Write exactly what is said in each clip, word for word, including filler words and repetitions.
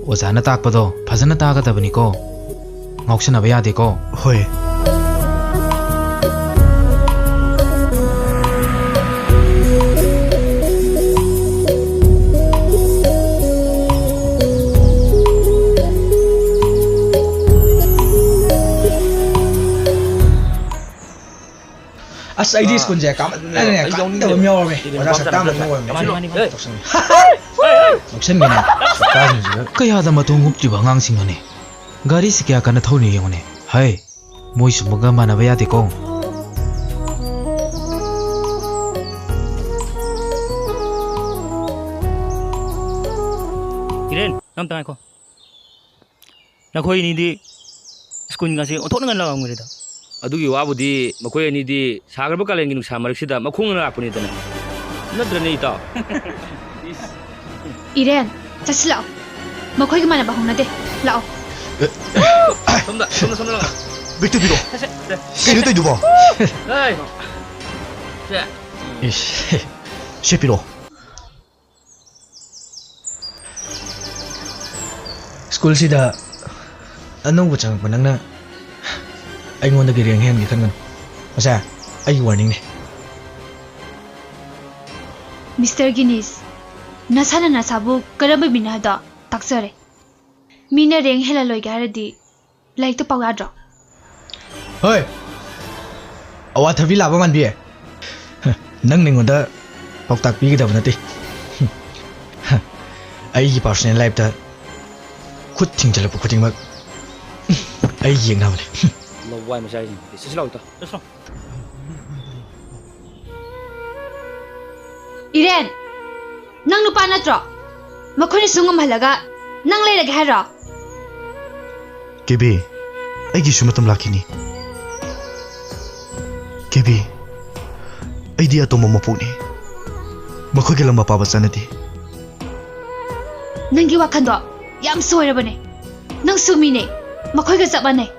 ꯑꯣꯖꯥꯅ ꯇꯥꯛꯄꯗꯣ ꯐꯖꯅ ꯇꯥꯒꯗꯕꯅꯤꯀꯣ꯫ ꯉꯥꯎꯁꯟꯅꯕ ꯌꯥꯗꯦꯀꯣ꯫ ꯍꯣꯏ꯫ ꯑꯁ, ꯑꯩꯗꯤ ꯑꯥ꯫ ꯁ꯭ꯀꯨꯜꯁꯦ ꯀꯥꯃꯟꯗꯅꯅꯦ ꯑꯩ ꯌꯥꯎꯅꯤꯡꯗꯦ꯫ ꯀꯥꯅꯤꯡꯗꯕ ꯑꯃ ꯌꯥꯎꯔꯝꯃꯦ꯫ ꯏꯗꯤ ꯑꯣꯖꯥ ꯃꯄꯥꯝ ꯁꯛꯇꯥꯡ ꯆꯥꯅ ꯑꯃ ꯑꯣꯏꯔꯝꯃꯦ꯫ ꯃꯥꯅꯤ, ꯃꯥꯅꯤ, ꯃꯥꯅꯤ꯫ ꯂꯧꯁꯟꯒꯦ꯫ ꯂꯧꯁꯟꯒꯦꯅꯦ꯫ ꯁꯛꯇꯥꯁꯤꯡꯁꯤꯒ꯫ ꯀꯌꯥꯗ ꯃꯇꯣꯡ ꯍꯨꯞꯇ꯭ꯔꯤꯕ ꯑꯉꯥꯡꯁꯤꯡꯅꯣꯅꯦ꯫ ꯒꯥꯔꯤꯁꯤ ꯀꯌꯥ ꯀꯟꯅ ꯊꯧꯔꯤ ꯌꯦꯡꯉꯨꯅꯦ꯫ ꯍꯩ, ꯃꯣꯏ ꯁꯨꯝꯕꯒ ꯃꯥꯟꯅꯕ ꯌꯥꯗꯦꯀꯣ꯫ ꯀꯤꯔꯦꯟ, ꯅꯪ ꯑꯝꯇ ꯉꯥꯏꯈꯣ꯫ ꯅꯈꯣꯏ ꯑꯅꯤꯗꯤ ꯁ꯭ꯀꯨꯜꯒꯁꯦ ꯑꯣꯟꯊꯣꯛꯅ ꯉꯟꯅ ꯂꯥꯛꯂꯝꯈ꯭ꯔꯦꯗ꯫ ꯑꯗꯨꯒꯤ ꯋꯥꯕꯨꯗꯤ ꯃꯈꯣꯏ ꯑꯅꯤꯗꯤ ꯁꯥꯈ꯭ꯔꯕ ꯀꯥꯂꯦꯟꯒꯤ ꯅꯨꯡꯁꯥ ꯃꯔꯛꯁꯤꯗ ꯃꯈꯣꯡꯅ ꯂꯥꯛꯄꯅꯤꯗꯅ꯫ ꯅꯠꯇ꯭ꯔꯅꯦ, ꯏꯇꯥꯎ? ꯏꯔꯦꯟ, ꯆꯠꯁꯤꯜꯂꯛꯑꯣ꯫ ꯃꯈꯣꯏꯒ ꯃꯥꯟꯅꯕ ꯍꯧꯅꯗꯦ꯫ ꯂꯥꯛꯑꯣ꯫ ꯁꯣꯝꯗ, ꯁꯣꯝꯗ, ꯁꯣꯝꯗ ꯂꯥꯛꯑꯣ꯫ ꯕꯦꯛꯇꯨ ꯄꯤꯔꯛꯑꯣ꯫ ꯁꯦ, ꯁꯦ, ꯁꯦ꯫ ꯀꯩꯅꯣ ꯇꯧꯗꯨꯕꯣ? ꯍꯦ! ꯁꯦ꯫ ꯏꯁ, ꯁꯦ ꯄꯤꯔꯛꯑꯣ꯫ ꯁ꯭ꯀꯨꯜꯁꯤꯗ ꯑꯅꯧꯕ ꯆꯪꯉꯛꯄ ꯅꯪꯅ ꯑꯩꯉꯣꯟꯗꯒꯤ ꯔꯦꯡ ꯍꯦꯟꯒꯦ ꯈꯟꯒꯅꯨ꯫ ꯃꯁꯦ ꯑꯩꯒꯤ ꯋꯥꯔꯅꯤꯡꯅꯤ꯫ ꯃꯤꯁꯇꯔ ꯒꯤꯅꯤꯁ, ꯅꯁꯥꯅ ꯅꯁꯥꯕꯨ ꯀꯔꯝꯕ ꯃꯤꯅꯣ ꯍꯥꯏꯕꯗꯣ ꯇꯥꯛꯆꯔꯦ꯫ ꯃꯤꯅ ꯔꯦꯡ ꯍꯦꯜꯍꯜꯂꯣꯏꯒꯦ ꯍꯥꯏꯔꯗꯤ ꯂꯥꯏꯔꯤꯛꯇ ꯄꯥꯎ ꯌꯥꯗ꯭ꯔꯣ? ꯍꯣꯏ! ꯑꯋꯥꯊꯕꯤ ꯂꯥꯕ ꯃꯥꯟꯕꯤ! ꯅꯪ ꯑꯩꯉꯣꯟꯗ ꯄꯥꯎꯇꯥꯛ ꯄꯤꯒꯗꯕ ꯅꯠꯇꯦ꯫ ꯑꯩꯒꯤ ꯄꯥꯔꯁꯣꯅꯦꯜ ꯂꯥꯏꯐꯇ ꯈꯨꯠ ꯊꯤꯡꯖꯤꯜꯂꯛꯄ ꯈꯨꯗꯤꯡꯃꯛ ꯑꯩ ꯌꯦꯛꯅꯕꯅꯦ꯫ ꯂꯋꯥꯏ ꯃꯆꯥꯁꯤꯡꯁꯦ꯫ ꯁꯤ, ꯁꯤ ꯂꯥꯎ, ꯏꯇꯥꯎ꯫ ꯆꯠꯁꯤ ꯂꯥꯎ꯫ ꯏꯔꯦꯟ! ꯅꯪ ꯅꯨꯄꯥ ꯅꯠꯇ꯭ꯔꯣ? ꯃꯈꯣꯏꯅ ꯁꯨꯝ ꯉꯝꯍꯜꯂꯒ ꯅꯪ ꯂꯩꯔꯒꯦ ꯍꯥꯏꯔꯣ? ꯀꯦꯕꯤ, ꯑꯩꯒꯤꯁꯨ ꯃꯇꯝ ꯂꯥꯛꯈꯤꯅꯤ꯫ ꯀꯦꯕꯤ, ꯑꯩꯗꯤ ꯑꯇꯣꯝꯕ ꯃꯄꯣꯛꯅꯤ꯫ ꯃꯈꯣꯏꯒ ꯂꯝꯕꯥ ꯄꯥꯕ ꯆꯥꯟꯅꯗꯦ꯫ ꯅꯪꯒꯤ ꯋꯥꯈꯜꯗꯣ ꯌꯥꯝ ꯁꯣꯏꯔꯕꯅꯦ꯫ ꯅꯪꯁꯨ ꯃꯤꯅꯦ, ꯃꯈꯣꯏꯒ ꯆꯞ ꯃꯥꯟꯅꯩ꯫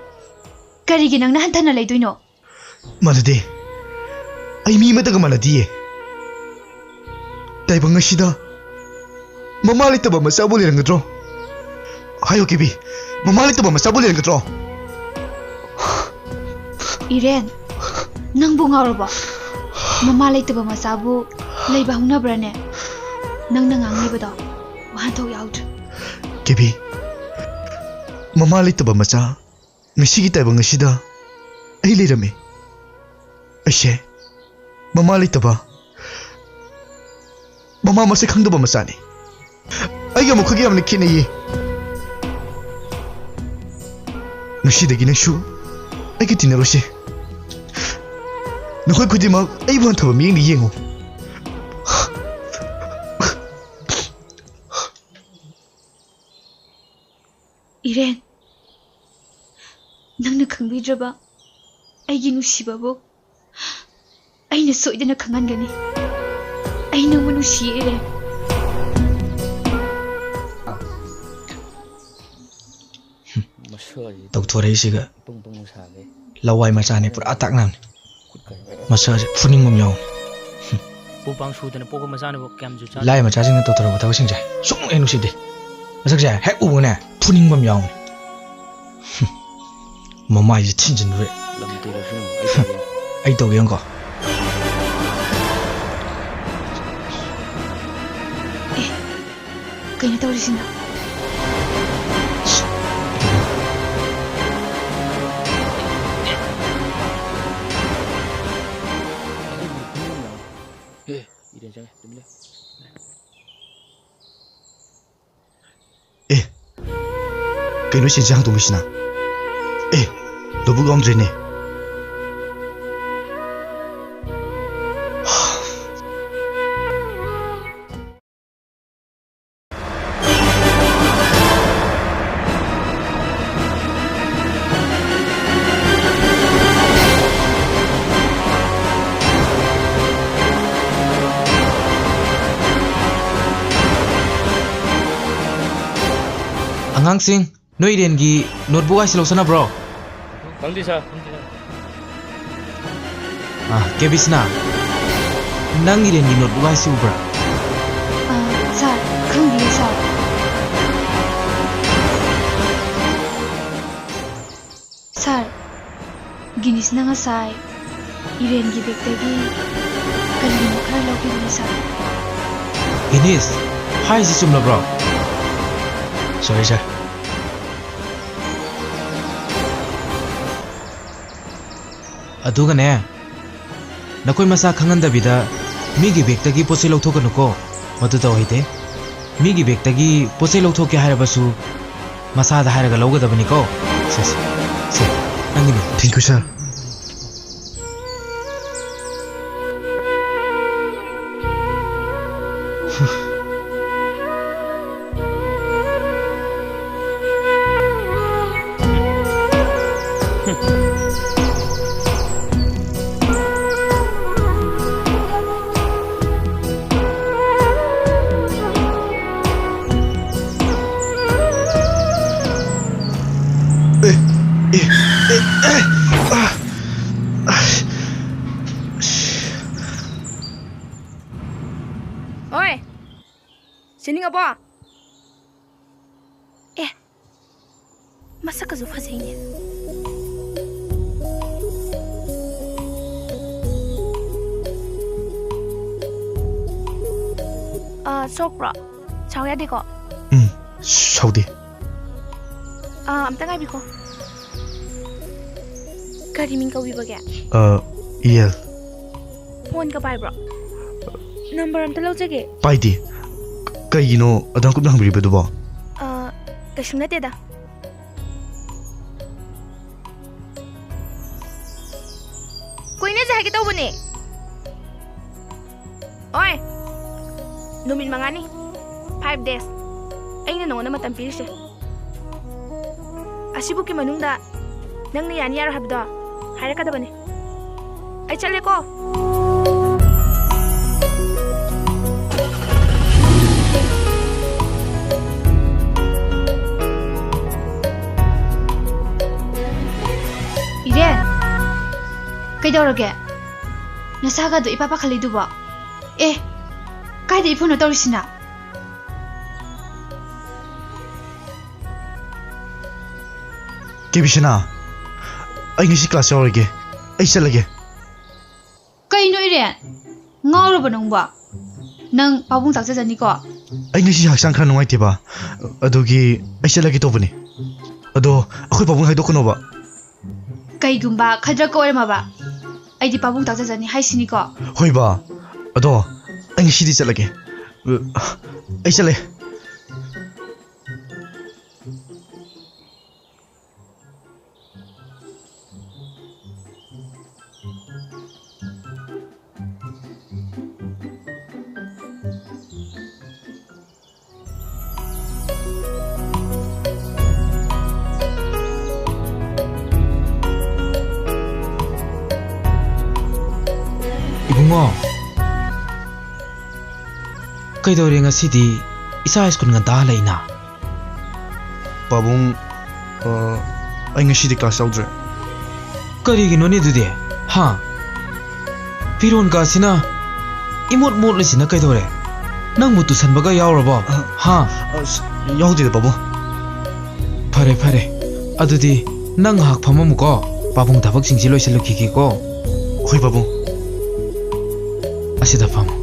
ꯀꯔꯤꯒꯤ ꯅꯪꯅ ꯍꯟꯊꯅ ꯂꯩꯗꯣꯏꯅꯣ? ꯃꯥꯟꯅꯗꯦ꯫ ꯑꯩ ꯃꯤ ꯑꯃꯠꯇꯒ ꯃꯥꯟꯅꯗꯤꯌꯦ꯫ ꯇꯥꯏꯕꯪ ꯑꯁꯤꯗ ꯃꯃꯥ ꯂꯩꯇꯕ ꯃꯆꯥꯕꯨ ꯂꯩꯔꯝꯒꯗ꯭ꯔꯣ? ꯍꯥꯏꯌꯣ ꯀꯦꯕꯤ, ꯃꯃꯥ ꯂꯩꯇꯕ ꯃꯆꯥꯕꯨ ꯂꯩꯔꯝꯒꯗ꯭ꯔꯣ? ꯏꯔꯦꯟ, ꯅꯪꯕꯨ ꯉꯥꯎꯔꯕꯣ? ꯃꯃꯥ ꯂꯩꯇꯕ ꯃꯆꯥꯕꯨ ꯂꯩꯕ ꯍꯧꯅꯕ꯭ꯔꯅꯦ? ꯅꯪꯅ ꯉꯥꯡꯂꯤꯕꯗꯣ ꯋꯥꯍꯟꯊꯣꯛ ꯌꯥꯎꯗ꯭ꯔꯦ꯫ ꯀꯦꯕꯤ, ꯃꯃꯥ ꯂꯩꯇꯕ ꯃꯆꯥ ꯉꯁꯤꯒꯤ ꯇꯥꯏꯕꯪ ꯑꯁꯤꯗ ꯑꯩ ꯂꯩꯔꯝꯃꯤ꯫ ꯑꯩꯁꯦ ꯃꯃꯥ ꯂꯩꯇꯕ, ꯃꯃꯥ ꯃꯁꯛ ꯈꯪꯗꯕ ꯃꯆꯥꯅꯤ꯫ ꯑꯩꯒ ꯑꯃꯨꯛꯈꯛ ꯌꯥꯝꯅ ꯈꯦꯠꯅꯩꯌꯦ꯫ ꯉꯁꯤꯗꯒꯤ ꯅꯪꯁꯨ ꯑꯩꯒ ꯇꯤꯟꯅꯔꯣꯏꯁꯦ꯫ ꯅꯈꯣꯏ ꯈꯨꯗꯤꯡꯃꯛ ꯑꯩꯕꯨ ꯍꯟꯊꯕ ꯃꯤꯠꯌꯦꯡꯗ ꯌꯦꯡꯉꯨ꯫ ꯏꯔꯦꯟ, ꯅꯪꯅ ꯈꯪꯕꯤꯗ꯭ꯔꯕ ꯑꯩꯒꯤ ꯅꯨꯡꯁꯤꯕꯕꯨ ꯑꯩꯅ ꯁꯣꯏꯗꯅ ꯈꯪꯍꯟꯒꯅꯤ꯫ ꯑꯩ ꯅꯪꯕꯨ ꯅꯨꯡꯁꯤꯌꯦ, ꯏꯔꯦꯟ꯫ ꯃꯁꯛ ꯑꯁꯤ ꯇꯧꯊꯣꯔꯛꯏꯁꯤꯒ꯫ ꯄꯪ ꯄꯪ ꯁꯥꯒꯦ꯫ ꯂꯋꯥꯏ ꯃꯆꯥꯅꯤ, ꯄꯨꯔꯥ ꯇꯥꯛꯅꯕꯅꯤ꯫ ꯈꯨꯠ ꯀꯥꯏ꯫ ꯃꯁꯛ ꯑꯁꯤ ꯐꯨꯅꯤꯡꯕ ꯑꯃ ꯌꯥꯎꯅꯤ꯫ ꯄꯨꯄꯥꯡ ꯁꯨꯗꯅ ꯄꯣꯛꯄ ꯃꯆꯥꯅꯕꯨ ꯀꯌꯥꯝ ꯖꯨꯠ ꯆꯥꯗꯦ꯫ ꯂꯥꯏ ꯃꯆꯥꯁꯤꯡꯅ ꯇꯧꯊꯣꯔꯛꯄ ꯊꯕꯛꯁꯤꯡꯁꯦ ꯁꯨꯡꯍꯦꯛ ꯅꯨꯡꯁꯤꯗꯦ꯫ ꯃꯁꯛꯁꯦ ꯍꯦꯛ ꯎꯕꯅꯦ ꯐꯨꯅꯤꯡꯕ ꯑꯃ ꯌꯥꯎꯅꯤ꯫ ꯃꯃꯥꯏꯁꯦ ꯊꯤꯟꯖꯤꯟꯕ꯫ ꯂꯝ ꯇꯦꯜꯂꯁꯅꯨ, ꯑꯩ ꯇꯧꯒꯦ꯫ ꯑꯩ ꯇꯧꯒꯦ ꯌꯦꯡꯉꯨꯀꯣ꯫ ꯑꯦ, ꯀꯩꯅꯣ ꯇꯧꯔꯤꯁꯤꯅ? ꯑꯦ, ꯏꯔꯦꯟ ꯆꯪꯉꯦ, ꯇꯨꯃꯤꯟ ꯂꯩꯌꯨ꯫ ꯑꯦ, ꯀꯩꯅꯣ ꯁꯤ ꯏꯟꯁꯥꯡ ꯊꯣꯡꯕꯁꯤꯅ? ꯑꯦ, ꯂꯧꯕꯨꯛ ꯌꯥꯎꯔꯝꯗ꯭ꯔꯦꯅꯦ꯫ ꯑꯉꯥꯡꯁꯤꯡ, ꯅꯣꯏ ꯏꯔꯦꯟꯒꯤ notebook ꯍꯥꯏꯁꯤ ꯂꯧꯁꯟꯅꯕ꯭ꯔꯣ? ꯈꯪꯗꯦ, ꯁꯥꯔ꯫ ꯑꯥ, ꯀꯦ ꯕꯤꯁꯅꯥ, ꯅꯪ ꯏꯔꯦꯟꯒꯤ notebook ꯍꯥꯏꯁꯤ ꯎꯕ꯭ꯔꯥ? ꯑꯥ, ꯁꯥꯔ, ꯈꯪꯗꯤꯌꯦ, ꯁꯥꯔ꯫ ꯏꯅꯤꯁꯅ ꯉꯁꯥꯏ ꯏꯔꯦꯟꯒꯤ ꯕꯦꯒꯇꯒꯤ ꯀꯔꯤꯅꯣ ꯈꯔ ꯂꯧꯈꯤꯕꯅꯤ, ꯁꯥꯔ꯫ ꯏꯅꯤꯁ, ꯍꯥꯏꯔꯤꯁꯤ ꯆꯨꯝꯂꯕ꯭ꯔꯣ? ꯁꯣꯔꯤ, ꯁꯥꯔ꯫ ꯑꯗꯨꯒꯅꯦ, ꯅꯈꯣꯏ ꯃꯁꯥ ꯈꯪꯍꯟꯗꯕꯤꯗ ꯃꯤꯒꯤ ꯕꯦꯒꯇꯒꯤ ꯄꯣꯠ ꯆꯩ ꯂꯧꯊꯣꯛꯀꯅꯨꯀꯣ꯫ ꯃꯗꯨ ꯇꯧꯍꯩꯗꯦ꯫ ꯃꯤꯒꯤ ꯕꯦꯒꯇꯒꯤ ꯄꯣꯠ ꯆꯩ ꯂꯧꯊꯣꯛꯀꯦ ꯍꯥꯏꯔꯕꯁꯨ ꯃꯁꯥꯗ ꯍꯥꯏꯔꯒ ꯂꯧꯒꯗꯕꯅꯤꯀꯣ꯫ ꯁꯦ, ꯁꯦ, ꯁꯦ, ꯅꯪꯒꯤꯅꯤ꯫ Thank you, sir. ꯑꯦ, ꯑꯦ, ꯑꯦ, ꯑꯦ, ꯑ, ꯑ, ꯑꯣꯏ, ꯁꯤꯅꯤꯡꯉꯕꯣ? ꯑꯦ, ꯃꯁꯛꯀꯁꯨ ꯐꯖꯩꯅꯦ꯫ ꯑꯥ, ꯁꯣꯛꯄ꯭ꯔꯣ? ꯁꯥꯎ ꯌꯥꯗꯦꯀꯣ? ꯎꯝ, ꯁꯥꯎꯗꯦ꯫ ꯑꯥ, ꯑꯝꯇ ꯉꯥꯏꯕꯤꯀꯣ꯫ ꯀꯔꯤ ꯃꯤꯡ ꯀꯧꯕꯤꯕꯒꯦ? ꯑ, ꯏꯌꯦꯜ꯫ ꯐꯣꯟꯒ ꯄꯥꯏꯕ꯭ꯔꯣ? ꯅꯝꯕꯔ ꯑꯝꯇ ꯂꯧꯖꯒꯦ꯫ ꯄꯥꯏꯗꯦ꯫ ꯀꯩꯒꯤꯅꯣ ꯑꯗꯨꯌꯥꯝ ꯀꯨꯞꯅ ꯍꯪꯕꯤꯔꯤꯕꯗꯨꯕꯣ? ꯑ, ꯀꯩꯁꯨ ꯅꯠꯇꯦꯗ꯫ ꯀꯣꯏꯅꯁꯦ ꯍꯥꯏꯒꯦ ꯇꯧꯕꯅꯦ꯫ ꯑꯣꯏ, ꯅꯨꯃꯤꯠ ꯃꯉꯥꯅꯤ, five days, ꯑꯩꯅ ꯅꯉꯣꯟꯗ ꯃꯇꯝ ꯄꯤꯔꯤꯁꯦ꯫ ꯑꯁꯤꯕꯨꯛꯀꯤ ꯃꯅꯨꯡꯗ ꯅꯪꯅ ꯌꯥꯅꯤ ꯌꯥꯔꯣꯏ ꯍꯥꯏꯕꯗꯣ ꯍꯥꯏꯔꯛꯀꯗꯕꯅꯦ꯫ ꯑꯩ ꯆꯠꯂꯦꯀꯣ꯫ ꯏꯔꯦꯟ, ꯀꯩꯗꯧꯔꯒꯦ? ꯅꯁꯥꯒꯗꯣ ꯏꯄꯥ ꯄꯥꯈꯠꯂꯤꯗꯨꯕꯣ? ꯑꯦ, ꯀꯥꯏꯗ ꯏꯐꯨꯅꯣ ꯇꯧꯔꯤꯁꯤꯅ? ꯀꯦꯕꯤꯁꯅꯥ, ꯑꯩ ꯉꯁꯤ ꯀ꯭ꯂꯥꯁ ꯌꯥꯎꯔꯣꯏꯒꯦ꯫ ꯑꯩ ꯆꯠꯂꯒꯦ꯫ ꯀꯩꯅꯣ ꯏꯔꯦꯟ? ꯉꯥꯎꯔꯕ ꯅꯪꯕꯣ? ꯅꯪ ꯄꯥꯕꯨꯡ ꯇꯥꯛꯆꯖꯅꯤꯀꯣ? ꯑꯩ ꯉꯁꯤ ꯍꯛꯆꯥꯡ ꯈꯔ ꯅꯨꯡꯉꯥꯏꯇꯦꯕ, ꯑꯗꯨꯒꯤ ꯑꯩ ꯆꯠꯂꯒꯦ ꯇꯧꯕꯅꯤ꯫ ꯑꯗꯣ ꯑꯩꯈꯣꯏ ꯄꯥꯕꯨꯡ ꯍꯥꯏꯗꯣꯛꯀꯅꯣꯕ꯫ ꯀꯩꯒꯨꯝꯕ ꯈꯗ꯭ꯔꯛꯀ ꯑꯣꯏꯔꯝꯃꯕ, ꯑꯩꯗꯤ ꯄꯥꯕꯨꯡ ꯇꯥꯛꯆꯖꯅꯤ ꯍꯥꯏꯁꯤꯅꯤꯀꯣ? ꯍꯣꯏꯕ꯫ ꯑꯗꯣ ꯑꯩ ꯉꯁꯤꯗꯤ ꯆꯠꯂꯒꯦ꯫ ꯑꯩ ꯆꯠꯂꯦ꯫ ꯏꯕꯨꯡꯉꯣ, ꯀꯩꯗꯧꯔꯦ ꯉꯁꯤꯗꯤ ꯏꯆꯥ ꯁ꯭ꯀꯨꯜ ꯉꯟꯇꯥ ꯍꯜꯂꯛꯏꯅ? ꯄꯥꯕꯨꯡ, ꯑ, ꯑꯩ ꯉꯁꯤꯗꯤ ꯀ꯭ꯂꯥꯁ ꯌꯥꯎꯗ꯭ꯔꯦ꯫ ꯀꯔꯤꯒꯤꯅꯣꯅꯦ ꯑꯗꯨꯗꯤ? ꯍꯥ? ꯐꯤꯔꯣꯟ ꯀꯥꯁꯤꯅ ꯏꯃꯣꯠ ꯃꯣꯠꯂꯤꯁꯤꯅ ꯀꯩꯗꯧꯔꯦ? ꯅꯪꯕꯨ ꯇꯨꯁꯟꯕꯒ ꯌꯥꯎꯔꯕꯣ? ꯑ, ꯍꯥ? ꯑꯁ, ꯌꯥꯎꯗꯦꯗ, ꯄꯥꯕꯨꯡ꯫ ꯐꯔꯦ, ꯐꯔꯦ꯫ ꯑꯗꯨꯗꯤ ꯅꯪ ꯉꯥꯏꯍꯥꯛ ꯐꯝꯃꯝꯃꯨꯀꯣ꯫ ꯄꯥꯕꯨꯡ ꯊꯕꯛꯁꯤꯡꯁꯤ ꯂꯣꯏꯁꯤꯜꯂꯨꯈꯤꯒꯦꯀꯣ꯫ ꯍꯣꯏ, ꯄꯥꯕꯨꯡ꯫ ꯑꯁꯤꯗ ꯐꯝꯃꯨ꯫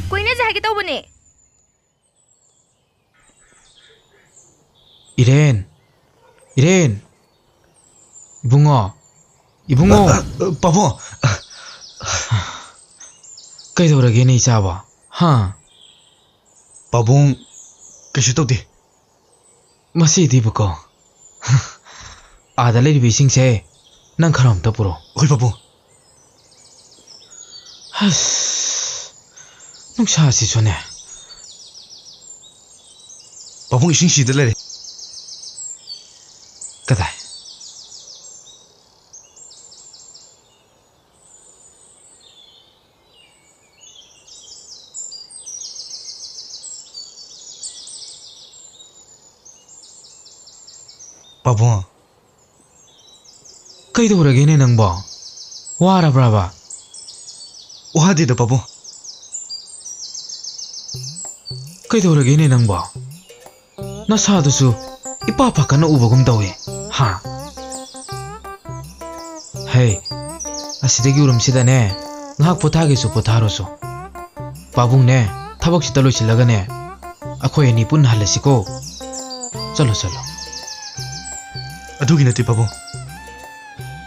ꯀꯨꯏꯅꯁꯦ ꯍꯥꯏꯒꯦ ꯇꯧꯕꯅꯦ꯫ ꯏꯔꯦꯟ, ꯏꯔꯦꯟ, ꯏꯕꯨꯡꯉꯣ, ꯏꯕꯨꯡꯉꯣ꯫ ꯑ, ꯑ, ꯑ, ꯄꯥꯕꯨꯡ꯫ ꯀꯩꯗꯧꯔꯒꯦꯅꯦ ꯏꯆꯥꯕꯣ? ꯍꯥ? ꯄꯥꯕꯨꯡ, ꯀꯩꯁꯨ ꯇꯧꯗꯦ꯫ ꯃꯁꯤꯗꯤꯕꯀꯣ꯫ ꯑꯥꯗ ꯂꯩꯔꯤꯕ ꯏꯁꯤꯡꯁꯦ ꯅꯪ ꯈꯔ ꯑꯝꯇ ꯄꯨꯔꯛꯑꯣ꯫ ꯍꯣꯏ, ꯄꯥꯕꯨꯡ꯫ ꯑꯁ, ꯅꯨꯡꯁꯥꯁꯤꯁꯨꯅꯦ꯫ ꯄꯥꯕꯨꯡ, ꯏꯁꯤꯡ ꯁꯤꯗ ꯂꯩꯔꯦ꯫ ꯀꯗꯥꯏ? ꯄꯥꯕꯨꯡ꯫ ꯀꯩꯗꯧꯔꯒꯦꯅꯦ ꯅꯪꯕꯣ? ꯋꯥꯔꯕ꯭ꯔꯕ? ꯋꯥꯗꯦꯗ ꯄꯥꯕꯨꯡ꯫ ꯀꯩꯗꯧꯔꯒꯦꯅꯦ ꯅꯪꯕꯣ? ꯅꯁꯥꯗꯨꯁꯨ ꯏꯄꯥ ꯄꯥꯈꯠꯅ ꯎꯕꯒꯨꯝ ꯇꯧꯏ꯫ ꯍꯥ? ꯍꯦ, ꯑꯁꯤꯗꯒꯤ ꯎꯔꯨꯝꯁꯤꯗꯅꯦ ꯉꯥꯏꯍꯥꯛ ꯄꯣꯊꯥꯒꯦꯁꯨ ꯄꯣꯊꯥꯔꯣꯁꯨ꯫ ꯄꯥꯕꯨꯡꯅꯦ, ꯊꯕꯛꯁꯤꯇ ꯂꯣꯏꯁꯤꯜꯂꯒꯅꯦ ꯑꯩꯈꯣꯏ ꯑꯅꯤ ꯄꯨꯟꯅ ꯍꯜꯂꯁꯤꯀꯣ꯫ ꯆꯠꯂꯣ, ꯆꯠꯂꯣ꯫ ꯑꯗꯨꯒꯤ ꯅꯠꯇꯦ ꯄꯥꯕꯨꯡ,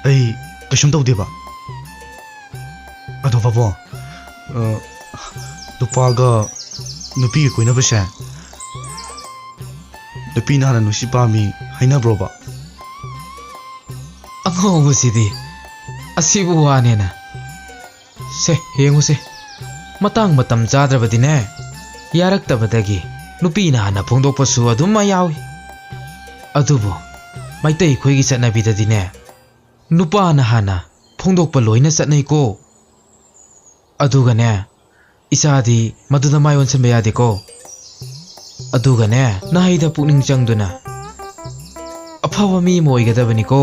ꯑꯩ ꯀꯩꯁꯨꯝ ꯇꯧꯗꯦꯕ꯫ ꯑꯗꯣ ꯄꯥꯕꯨꯡ, ꯑ, ꯅꯨꯄꯥꯒ ꯅꯨꯄꯤꯒ ꯀꯣꯏꯅꯕꯁꯦ ꯅꯨꯄꯤꯅ ꯍꯥꯟꯅ ꯅꯨꯡꯁꯤ ꯄꯥꯝꯃꯤ ꯍꯥꯏꯅꯕ꯭ꯔꯣꯕ? ꯑꯉꯥꯎꯕꯁꯤꯗꯤ, ꯑꯁꯤꯕꯨ ꯋꯥꯅꯦꯅ꯫ ꯁꯦ, ꯌꯦꯡꯉꯨꯁꯦ, ꯃꯇꯥꯡ ꯃꯇꯝ ꯆꯥꯗ꯭ꯔꯕꯗꯤꯅꯦ, ꯌꯥꯔꯛꯇꯕꯗꯒꯤ ꯅꯨꯄꯤꯅ ꯍꯥꯟꯅ ꯐꯣꯡꯗꯣꯛꯄꯁꯨ ꯑꯗꯨꯝ ꯌꯥꯎꯏ꯫ ꯑꯗꯨꯕꯨ ꯃꯩꯇꯩ ꯑꯩꯈꯣꯏꯒꯤ ꯆꯠꯅꯕꯤꯗꯗꯤꯅꯦ, ꯅꯨꯄꯥꯅ ꯍꯥꯟꯅ ꯐꯣꯡꯗꯣꯛꯄ ꯂꯣꯏꯅ ꯆꯠꯅꯩꯀꯣ꯫ ꯑꯗꯨꯒꯅꯦ, ꯏꯆꯥꯗꯤ ꯃꯗꯨꯗ ꯃꯥꯏ ꯑꯣꯟꯁꯤꯟꯕ ꯌꯥꯗꯦꯀꯣ꯫ ꯑꯗꯨꯒꯅꯦ, ꯅꯍꯩꯗ ꯄꯨꯛꯅꯤꯡ ꯆꯪꯗꯨꯅ ꯑꯐꯕ ꯃꯤ ꯑꯃ ꯑꯣꯏꯒꯗꯕꯅꯤꯀꯣ꯫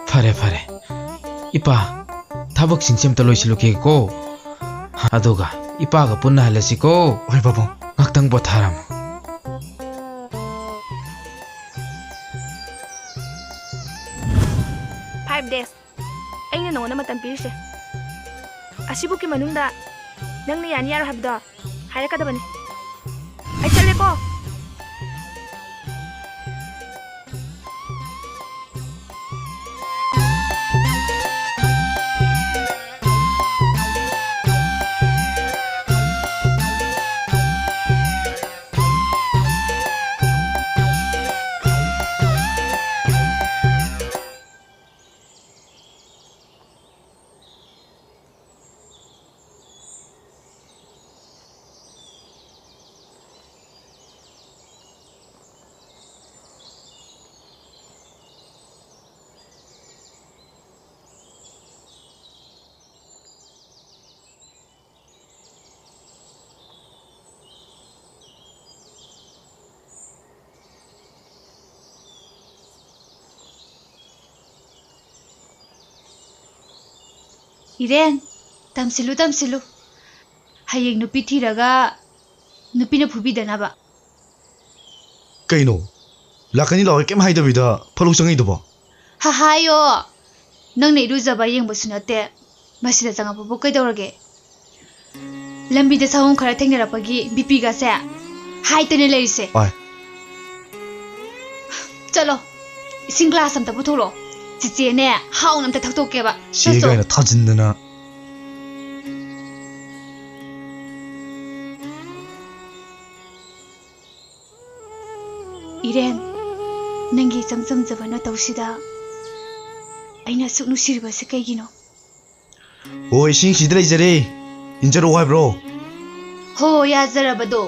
ꯐꯔꯦ, ꯐꯔꯦ꯫ ꯏꯄꯥ, ꯊꯕꯛꯁꯤꯡꯁꯤ ꯑꯝꯇ ꯂꯣꯏꯁꯤꯜꯂꯨꯈꯤꯒꯦꯀꯣ꯫ ꯑꯗꯨꯒ ꯏꯄꯥꯒ ꯄꯨꯟꯅ ꯍꯜꯂꯁꯤꯀꯣ꯫ ꯍꯣꯏ, ꯄꯥꯕꯨꯡ꯫ ꯉꯥꯛꯇꯪ ꯄꯣꯊꯥꯔꯝꯃꯨ꯫ Five days꯫ ꯑꯩꯅ ꯅꯉꯣꯟꯗ ꯃꯇꯝ ꯄꯤꯔꯤꯁꯦ꯫ ꯑꯁꯤꯕꯨꯛꯀꯤ ꯃꯅꯨꯡꯗ ꯅꯪꯅ ꯌꯥꯅꯤ ꯌꯥꯔꯣꯏ ꯍꯥꯏꯕꯗꯣ ꯍꯥꯏꯔꯛꯀꯗꯕꯅꯤ꯫ ꯑꯩ ꯆꯠꯂꯦꯀꯣ꯫ ꯏꯔꯦꯟ, ꯇꯝꯁꯤꯜꯂꯨ, ꯇꯝꯁꯤꯜꯂꯨ꯫ ꯍꯌꯦꯡ ꯅꯨꯄꯤ ꯊꯤꯔꯒ ꯅꯨꯄꯤꯅ ꯐꯨꯕꯤꯗꯅꯕ꯫ ꯀꯩꯅꯣ? ꯂꯥꯛꯀꯅꯤ ꯂꯥꯛꯑꯣꯏ ꯀꯩꯝ ꯍꯥꯏꯗꯕꯤꯗ ꯐꯠ ꯂꯥꯎ ꯆꯪꯉꯛꯏꯗꯨꯕꯣ? ꯍꯥ, ꯍꯥꯏꯌꯣ꯫ ꯅꯪꯅ ꯏꯔꯨꯖꯕ ꯌꯦꯡꯕꯁꯨ ꯅꯠꯇꯦ꯫ ꯃꯁꯤꯗ ꯆꯪꯉꯛꯄꯕꯨ ꯀꯩꯗꯧꯔꯒꯦ? ꯂꯝꯕꯤꯗ ꯁꯑꯣꯝ ꯈꯔ ꯊꯦꯡꯅꯔꯛꯄꯒꯤ ꯕꯤ ꯄꯤꯒꯁꯦ ꯍꯥꯏꯇꯅ ꯂꯩꯔꯤꯁꯦ꯫ ꯑꯣꯏ꯫ ꯆꯠꯂꯣ꯫ ꯏꯁꯤꯡ ꯒ꯭ꯂꯥꯁ ꯑꯝꯇ ꯄꯨꯊꯣꯔꯛꯑꯣ꯫ ꯆꯤꯆꯦꯅꯦ, ꯍꯥꯎꯅ ꯑꯝꯇ ꯊꯛꯇꯣꯛꯀꯦꯕ꯫ ꯆꯦ ꯆꯠꯁꯣ꯫ ꯀꯥꯏꯅ ꯊꯥꯖꯤꯟꯗꯅ꯫ ꯏꯔꯦꯟ, ꯅꯪꯒꯤ ꯏꯆꯝ ꯆꯝꯖꯕ ꯅꯇꯧꯁꯤꯗ ꯑꯩꯅ ꯑꯁꯨꯛ ꯅꯨꯡꯁꯤꯔꯤꯕꯁꯤ ꯀꯩꯒꯤꯅꯣ? ꯑꯣ, ꯏꯁꯤꯡ ꯁꯤꯗ ꯂꯩꯖꯔꯦ꯫ ꯏꯟꯖꯔꯛꯑꯣ ꯍꯥꯏꯕ꯭ꯔꯣ? ꯍꯣ, ꯌꯥꯖꯔꯕꯗꯣ꯫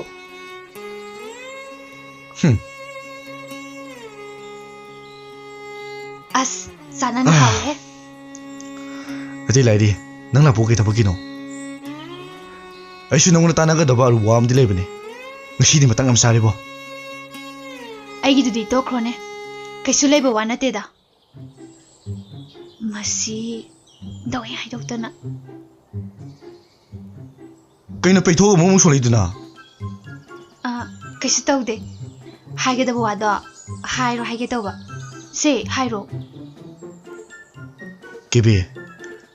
ꯍꯨꯝ꯫ ꯑꯁ, ꯆꯥꯅꯅ ꯑꯥ꯫ ꯍꯥꯎꯋꯦꯍꯦ꯫ ꯑꯇꯩ ꯂꯥꯏꯔꯤ, ꯅꯪ ꯂꯥꯛꯄ ꯀꯩ ꯊꯕꯛꯀꯤꯅꯣ? ꯑꯩꯁꯨ ꯅꯪꯉꯣꯟꯗ ꯇꯥꯟꯅꯒꯗꯕ ꯑꯔꯨꯕ ꯋꯥ ꯑꯃꯗꯤ ꯂꯩꯕꯅꯦ꯫ ꯉꯁꯤꯗꯤ ꯃꯇꯥꯡ ꯌꯥꯝ ꯆꯥꯔꯦꯕꯣ꯫ ꯑꯩꯒꯤꯗꯨꯗꯤ ꯇꯣꯛꯈ꯭ꯔꯣꯅꯦ꯫ ꯀꯩꯁꯨ ꯂꯩꯕ ꯋꯥ ꯅꯠꯇꯦꯗ꯫ ꯃꯁꯤ ꯗꯥꯎ ꯍꯦꯛ ꯍꯥꯏꯗꯣꯛꯇꯅ꯫ ꯀꯩꯅꯣ ꯄꯩꯊꯣꯛꯑꯒ ꯑꯃꯨꯛ ꯑꯃꯨꯛ ꯁꯣꯜꯂꯛꯏꯗꯨꯅ? ꯑ, ꯀꯩꯁꯨ ꯇꯧꯗꯦ꯫ ꯍꯥꯏꯒꯗꯕ ꯋꯥꯗꯣ ꯍꯥꯏꯔꯣ ꯍꯥꯏꯒꯦ ꯇꯧꯕ꯫ ꯁꯦ, ꯍꯥꯏꯔꯣ꯫ ꯀꯦꯕꯤ,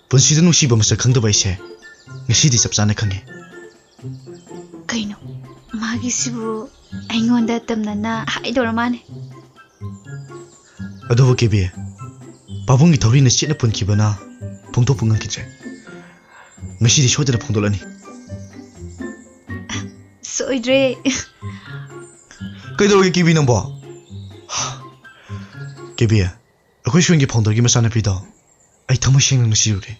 ꯄꯨꯟꯁꯤꯗ ꯅꯨꯡꯁꯤꯕ ꯃꯁꯛ ꯈꯪꯗꯕ ꯑꯩꯁꯦ ꯉꯁꯤꯗꯤ ꯆꯞ ꯆꯥꯅ ꯈꯪꯉꯦ꯫ ꯀꯩꯅꯣ? ꯃꯥꯒꯤꯁꯤꯕꯨ ꯑꯩꯉꯣꯟꯗ ꯇꯝꯅꯅ ꯍꯥꯏꯗꯧꯔ ꯃꯥꯅꯦ꯫ ꯑꯗꯨꯕꯨ ꯀꯦꯕꯤ, ꯄꯥꯕꯨꯡꯒꯤ ꯊꯧꯔꯤꯅ ꯆꯦꯠꯅ ꯄꯨꯟꯈꯤꯕꯅ ꯐꯣꯡꯗꯣꯛꯄ ꯉꯝꯈꯤꯗ꯭ꯔꯦ꯫ ꯉꯁꯤꯗꯤ ꯁꯣꯏꯗꯅ ꯐꯣꯡꯗꯣꯛꯂꯅꯤ꯫ ꯁꯣꯏꯗ꯭ꯔꯦ꯫ ꯀꯩꯗꯧꯔꯒꯦ ꯀꯦꯕꯤ ꯅꯪꯕꯣ? ꯀꯦꯕꯤ, ꯑꯩꯈꯣꯏ ꯁ꯭ꯀꯨꯜꯒꯤ ꯐꯥꯎꯟꯗꯔꯒꯤ ꯃꯆꯥꯅꯨꯄꯤꯗꯣ ꯑꯩ ꯊꯃꯣꯏ ꯁꯦꯡꯅ ꯅꯨꯡꯁꯤꯔꯨꯔꯦ꯫